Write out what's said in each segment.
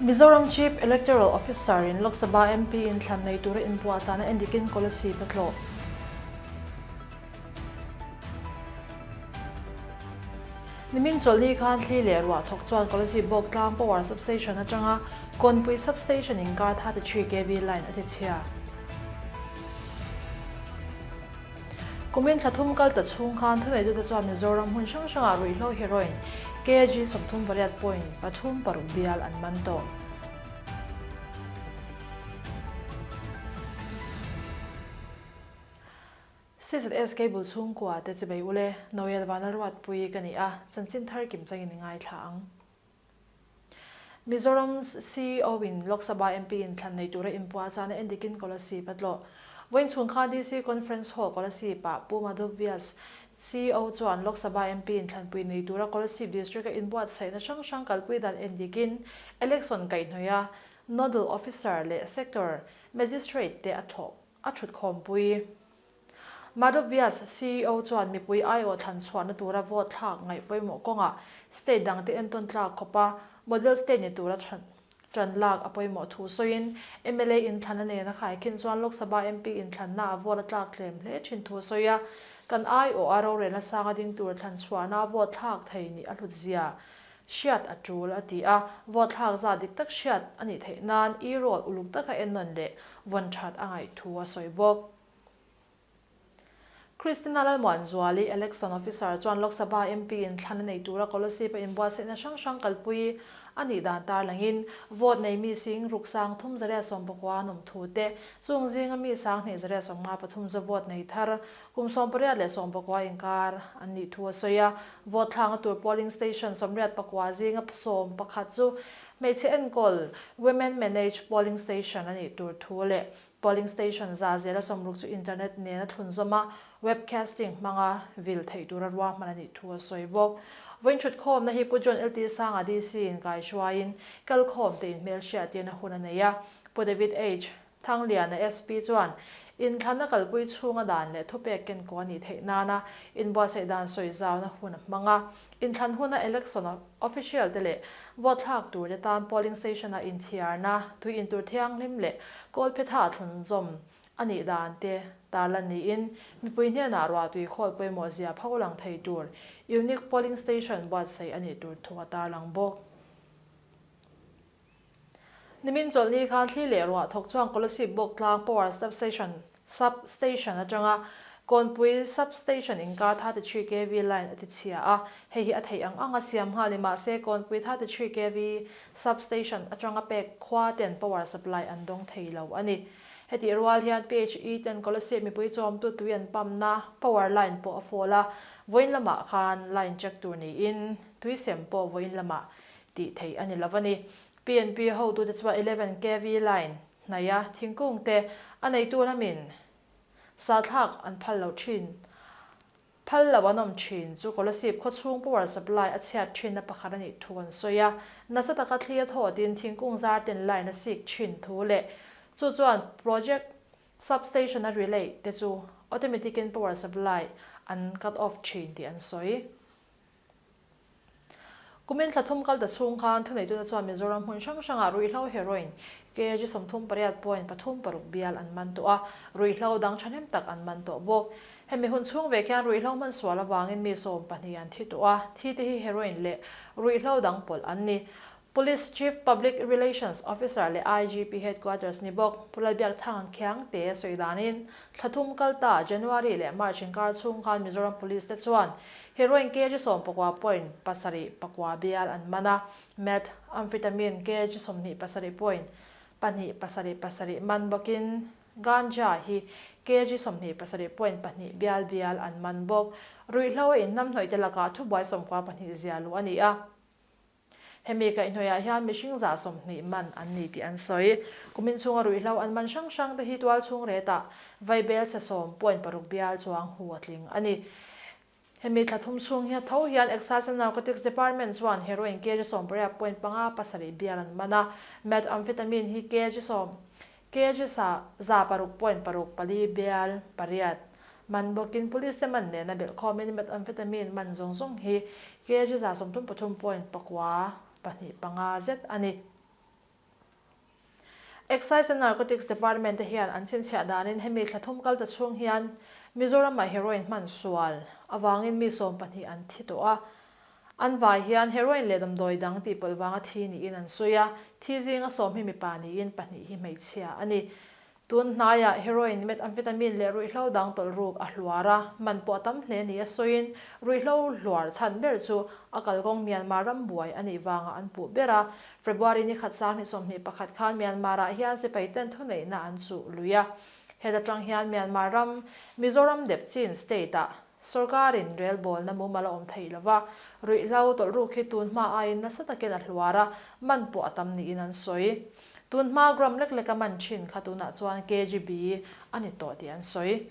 Mizoram Chief Electoral Officer in Lok Sabha MP inthlan nei tura inpuahchahna endikin Kolasib a tlawh. Nimin chawlhni khan thli leh ruah thawk chuan Kolasib Bawktlang Power Substation atanga Kawnpui Substation inkar 33 kv line a tichhia. Kumin thla thum kal ta chhung khan thuneitute chuan Mizoram hmun hrang hrangah ruihhlo heroin kg 38 point pathum paruk bial an man tawh. CZS Cable chhungkua te chibei ule, Noel Vanlalruatpui ka ni a, chanchin thar kim changin i ngaithla ang. Mizoram CEO in Lok Sabha MP in thlan nei tura inpuahchahna endikin Kolasib a tlawh. Vawiin chhung khan DC Conference Hall Kolasib ah Pu Madhav Vyas, CEO chuan Lok Sabha MP in thlanpui nei tura Kolasib District a inbuatsaihna hrang hrang kalpui dan endikin Election kaihhnawih a Nodal Officer leh Sector Magistrate te a thawh a thutkhawmpui. Madhav Vyas, CEO chuan mipui aiawh thlan chhuahna tura vote thlak ngaih pawimawh kawngah state dangte entawn tlak khawpa model state ni tura tan lak a pawimawh thu sawiin mla inthlanna nena khaikhin chuan Lok Sabha MP inthlanna a vote a tlak tlem hle thin thu a sawi a, kan aiawh a rorelna sanga ding tur thlan chhuahna vote thlak thei nih a hlut zia hriat a tul a ti a, vote thlak zat dik tak hriat a nih theih nan e-roll uluk taka ennawn leh vawn that a ngaih thu a sawi bawk. Christina Lalmuanzuali, Election Officer chuan Lok Sabha MP in thlan a nei tura Kolasib a inbuatsaihna hrang hrang kalpui a nih dan tarlangin vote nei mi sing ruk sang thum zaria sawmpakua an awm thu te, chung zinga mi sang hnih zaria sawmnga pathum chu vote nei thar kum 18 leh 19 inkar an nih thu a sawi a. Vote thlanga tur polling station 81 zinga 11 chu hmeichhe enkawl, Women Managed Polling Station, a nih tur thu leh Polling station za zela sawmruk chu internet nena thlunzawm a, webcasting hmanga vil theih tura ruahman a nih thu a sawi bawk. Vawiin thutkhawmna hi Pu John LT Sanga DC in kaihruaiin kalkhawm te inhmelhriattirna hun a nei a. Pu David H. Thangliana SP chuan inthlanna kalpui chhunga dan leh thupek kenkaw a nih theih nana inbuatsaih dan sawi zauna hun a hmang a. Inthlan huna election official te leh vote thlak tur te tan polling station ah inthiarna, tui intur thianghlim leh kawlphetha thlunzawm a nih dan te tarlan niin mipui hnenah ruahtui khawl pawimawh zia pho lang thei tur unique polling station buatsaih a nih tur thu a tarlang bawk. Nimin chawlhni khan thli leh ruah thawk chuan Kolasib Bawktlang Power Substation Sub Station atanga Kawnpui Sub Station inkar 33 kv line a ti chhia a, hei hi a theih ang ang a siam nghal ni mahse Kawnpui 33 kv Sub Station atanga pek khua ten power supply an dawng thei lo a ni. Hetih rual hian PHE ten Kolasib mipui chawmtu tui an pump-na power line pawh a fall a, vawiin lamah khan line check tur niin tui sem pawh vawiin lamah tih theih a ni lo a ni. PNP hotute chuan 11 kv line hnaia thingkung te a neitu lamin sahthlak an phal lo thin. Phal lo an awm thin chu Kolasib khawchhung power supply a chhiat thinna pakhat a nih thu an sawi a. Nasa taka thli a thawtin thingkung zar ten line a sik thin thu leh chu chuan project substation a relay te chu automatic in power supply an cut off thin tih an sawi. Kumin thla thum kal ta chhung khan thuneitute chuan Mizoram hmun hrang hrangah ruihhlo heroin kg 38 point pathum paruk bial an man tawh a, ruihhlo dang thahnem tak an man tawh bawk. Hemi hun chhung vek hian ruihhlo hman sual avangin mi 12 an thi tawh a, thite hi heroin leh ruihhlo dang pawlh an ni. Police Chief Public Relations Officer leh IGP Headquarters ni bawk Pu Lalbiakthang Khiangte sawi danin thla thum kal ta January leh March inkar chhung khan Mizoram Police te chuan heroin kg 11 point pasarih pakua bial an man a, meth amphetamine kg 27 point pahnih pasarih pasarih man bawkin ganja hi kg 27 point pahnih bial bial an man bawk. Ruihhlo a inhnamhnawih te lakah thubuai 92 zia luh a ni a. Hemi kaihhnawihah hian mihring 120 man an ni tih an sawi. Kumin chhunga ruihhlo an man hrang hrang te hi tual chhung retah vaibel chhe sawm point paruk bial chuang hu a tling a ni. Hemi thla thum chhung hi tho hian Excise and Narcotics Department chuan heroin kg 18 point panga pasarih bial an man a, methamphetamine hi kg sawm kg sa za paruk point paruk pali bial pariat man bawkin police te man nena belhkhawmin methamphetamine man zawng zawng hi kg 133 point pakua pahnih panga zet a ni. Excise and Narcotics Department te hian an chhinchhiah danin hemi thla thum kal ta chhung hian Mizoramah heroin hman sual avangin mi 12 an thi tawh a. An vai hian heroin leh damdawi dang tihpawlh vanga thi niin an sawi a, thi zinga 10 hi mipa niin pahnih hi hmeichhia a ni. Tun hnaiah heroin, methamphetamine leh ruihhlo dang tawlh ruk a hluar a, man pawh a tam hle ni a sawiin ruihhlo hluar chhan ber chu a kalkawng Myanmar ram buai a nih vangah an puh ber a. February ni khat 2021 khan Myanmar-ah hian sipai ten thuneihna an chuh lui a. Heta tang hian Myanmar ram, Mizoram dep chin state-ah Sorkarin relbawlna mumal a awm theih lo va, ruihhlo tawlh ruk hi tun hma aiin nasa takin a hluar a, man pawh a tam niin an sawi. Tun hma gram lek leka man thin kha tunah chuan KGB a ni tawh tih an sawi.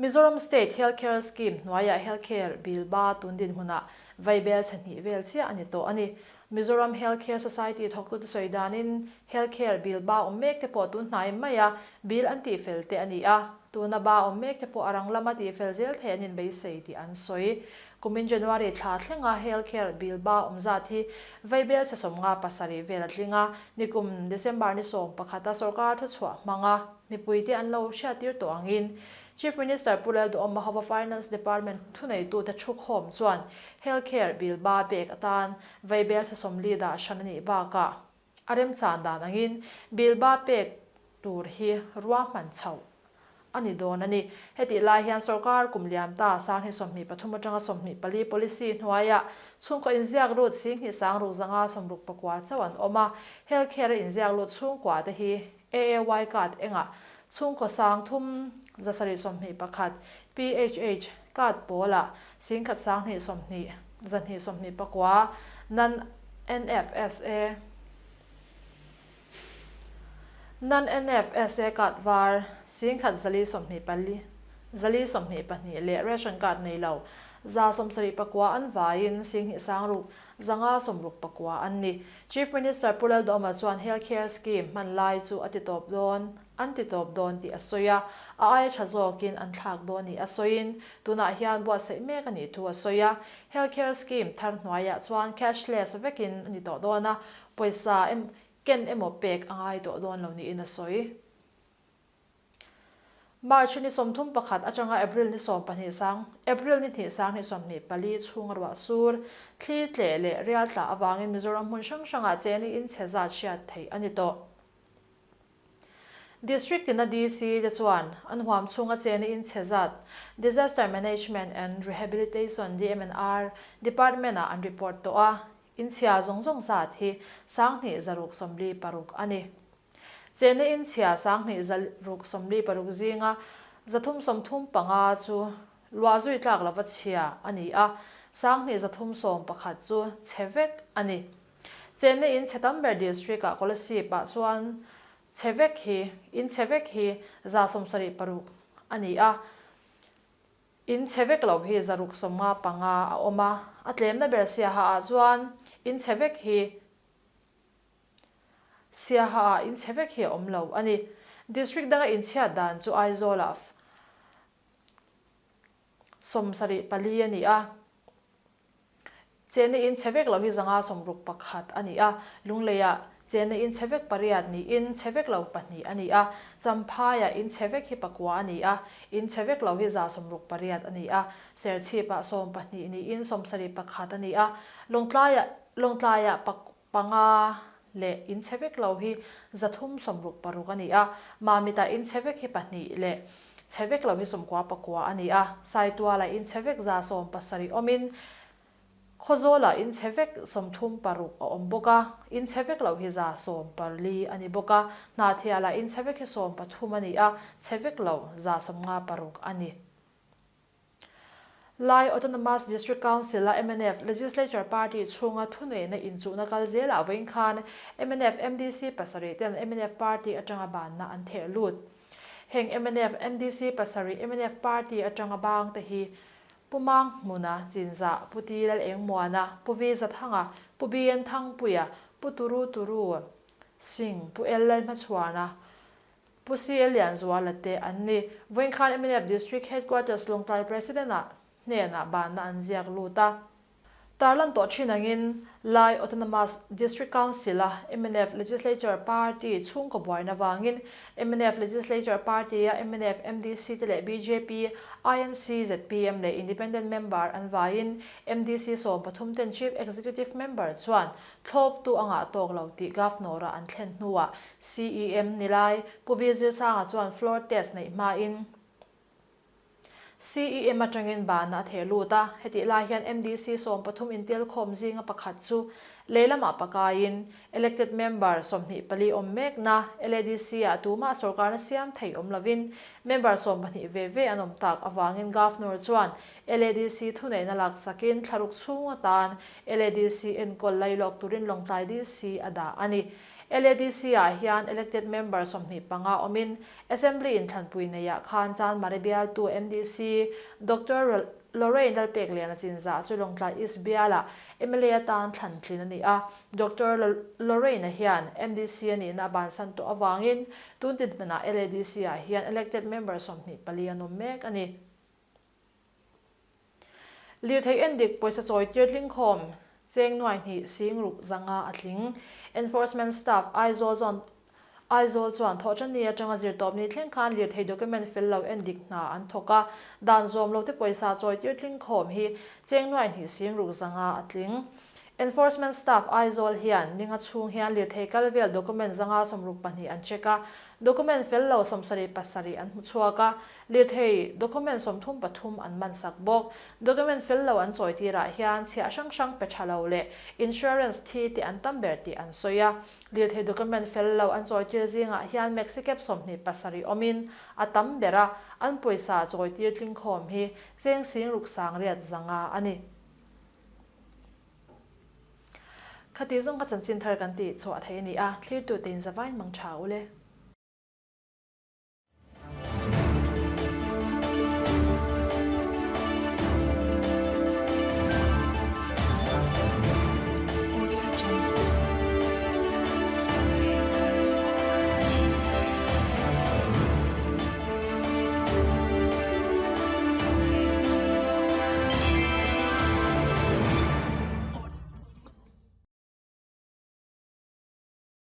Mizoram State Health Care Scheme hnuaiah Health Care bill ba tun dinhmunah vaibel chhe hnih vel chiah a ni tawh a ni. Mizoram Health Care Society thawktute sawi danin Health Care bill ba awm mek te pawh tun hnai mai a, bill an tihfel te a ni a. Tuna ba awm mek te pawh a rang lama tihfel zel thei an inbeisei tih an sawi. Kumin January thla thlenga Health Care bill ba awm zat hi vaibel chhe 57 vel a tling a, nikum December ni 11 a sorkar thuchhuah hmanga mipuite an lo hriattir tawh angin Chief Minister Pu Lalduhawma hova Finance Department thuneitute thukhawm chuan Health Care bill ba pek atan vaibel chhe 40 dah hran a nih bakah A remchan dan angin bill ba pek tur hi ruahman chhoh a ni dawn a ni. Hetih lai hian sorkar kum liam ta 2023 atanga 24 policy hnuaiah chhungkaw inziak lut 26,569 chauh an awm a. Health care a inziak lut chhungkua te hi AAY card engah chhungkaw 3721, PHH card pawlah 10,220, 229, nan NFSA Nan NFSA card var 1424 422 leh ration card nei lo 179 an vaiin 26,569 an ni. Chief Minister Pu Lalduhoma chuan Health Care Scheme hman lai chu a ti tawp dawn an ti tawp dawn tih a sawi a, a aia tha zawkin an thlak dawn nih a sawiin tunah hian buatsaih mek a nih thu a sawi a. Health Care Scheme thar hnuaiah chuan cashless vekin a ni tawh dawn a, pawisa ken emaw pek a ngai tawh dawn lo niin a sawi. March ni 31 atanga April ni 12 sang, April ni hnih 2024 chhunga ruah sur, thli tleh leh rial tla avangin Mizoram hmun hrang hrangah cheni in chhe zat hriat theih a ni tawh. District tina DC te chuan an huam chhunga cheni in chhe zat Disaster Management and Rehabilitation, DMNR, Department-ah an report tawh a, in chhia zawng zawng zat hi 2636 a ni. Chena in chhia 2636 zinga 335 chu luah zui tlak lova chhia a ni a, 2311 chu chhe vek a ni. Chena in chhe tam ber district-ah Kolasib-ah chuan chhe vek hi in chhe vek hi 76 a ni a, in chhe vek lo hi 655 a awm a, a tlemna ber Siaha-ah chuan in chhe vek hi Siaha-ah in chhe vek hi a awm lo a ni. District danga inchhiat dan chu Aizawl-ah 74 a ni a, Chena in chhe vek lo hi 561 a ni a, Lungleiah Chena in chhe vek pariat niin chhe vek lo pahnih a ni a, Champhaiah in chhe vek hi pakua a ni a, in chhe vek lo hi 68 a ni a, Serchhipah 12 niin 71 a ni a, Lawngtlaiah Lawngtlaiah panga leh in chhe vek lo hi 366 a ni a, Mamitah in chhe vek hi pahnih leh chhe vek lo hi 99 a ni a, Saitualah in chhe vek 170 awmin Khawzawlah in chhe vek 36 a awm bawk a, in chhe vek lo hi 114 a ni bawk a, Hnahthialah in chhe vek hi 13 a ni a, chhe vek lo 156 a ni. Lai Autonomous District Council-a mnf Legislature Party chhunga thuneihna inchuhna kal zelah vawiin khan mnf MDC pasarih ten mnf Party atanga banna an theh lut. Heng mnf MDC pasarih mnf Party atanga bang te hi Pu Mang Hmuna, Chinzah, Pu Ti Lal Engmuana, Pu Vi Zathanga, Pu BN Thangpuia, Pu Turu Turu Singh, Pu L Lal Hmachhuana, Pu CL Lianzuala te an ni. Vawiin khan mnf District Headquarters Lawngtlai President-ah hnenah banna an ziak lut a. Tarlan tawh thin angin Lai Autonomous District Council-a mnf Legislature Party chhungkaw buaina vangin mnf Legislature Party-a mnf MDC te leh bjp, INC, zpm leh Independent member an vaiin MDC 13 ten Chief Executive Member chuan thlawptu a ngah tawk lo tih Governor-a an thlen hnuah CEM Nilai Pu V Zirsanga chuan floor test neih hmain CEM atangin bana a theh lut a, hetih lai hian MDC 13 intelkhawm zinga pakhat chu lehlamah pakaiin elected member 24 awm mekna LADC-ah tumah sorkarna siam thei awm lovin member 12 ve ve an awm tak avangin Governor chuan LADC thuneihna laksakin thlaruk chhung atan LADC enkawl lailawk turin Lawngtlai DC a dah a ni. LADC-ah hian elected member 25 awmin Assembly inthlanpui neiah khan Chanmari bialtu MDC Doctor Lorraine Lalpekliana chinzah chu Lawngtlai East bialah mla atan thlan tlin a ni a. Doctor Lorraine-a hian MDC a nihna a bansan tawh avangin tun tinhmunah LADC-ah hian elected member 24 an awm mek a ni. Lirthei endik pawisa chawi tir tlingkhawm cheng nuai hnih sing ruk zanga a tling. Enforcement Staff Aizawl chuan Aizawl chuan thawhṭanni aṭanga zirtawpni thleng khan lirthei document fel lo endik hna an thawk a, dan zawm lote pawisa chawi tir tlingkhawm hi cheng nuai hnih sing ruk zanga a tling. Enforcement Staff Aizawl hian ninga chhung hian lirthei kal vel document zanga 62 an check a, document fel lo 77 an hmu chhuak a, Lirthei document 33 an man sak bawk. Document fel lo an chawi tirah hian chhiah hrang hrang pe tha lo leh insurance thi te an tam ber tih an sawi a. Lirthei document fel lo an chawi tir zingah hian Maxicab 27 awmin a tam ber a, an pawisa chawi tir tlingkhawm hi cheng sing ruk sang riat zanga a ni. Khati zawng ka chanchin thar kan tih chhuah thei a ni a, thlirtute in zavain mang tha u le.